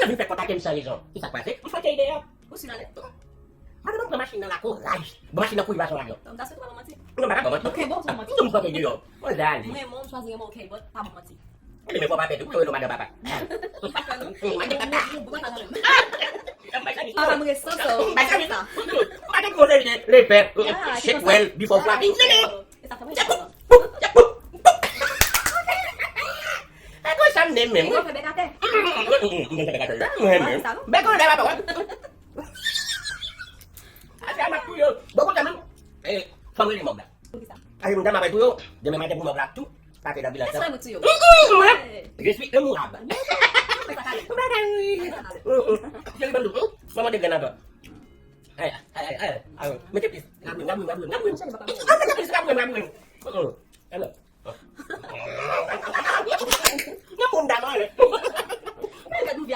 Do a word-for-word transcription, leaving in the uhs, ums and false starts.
Vin fè kontakte m san rezon. Kisa k pase? M fòke ide yo. Ou si nan lè. Madanm, pran machin nan la kouraj. Bon, machin nan kouri pa son avyon. M ta swete w pa manti. Non, m pa ka manti. Ok, bon, ou pa manti. M fòke ide yo. Bon, dale. M renmen w, m chwazi renmen w, ok, but pa manti. Ebyen, men fò pa pèdi, ou rele madan papa. Papa m resan sa. M pa te konseye lepè, shake well before flapping. E konsa m ne menm. Ou fè bèk atè. Mwen menm. Bèk anlè papa. Ase a m ap touye w. Bon, kontan menm. Fò m rele mòg la. Pou ki sa? Ayi, m ta mapay pou yo. Demen maten pou mòg la tou. Pase nan vilaj la. Respect mwen tou yo. Je suis immourable. Ou pa ka ri. Cheri, ban m tou. Manman de grenn ankò. Ay, ay, ay, ay, ay. Mete plis. Rabouye, rabouye, rabouye, rabouye. Mete plis, rabouye, rabouye. Alò. Nan moun dam anlè.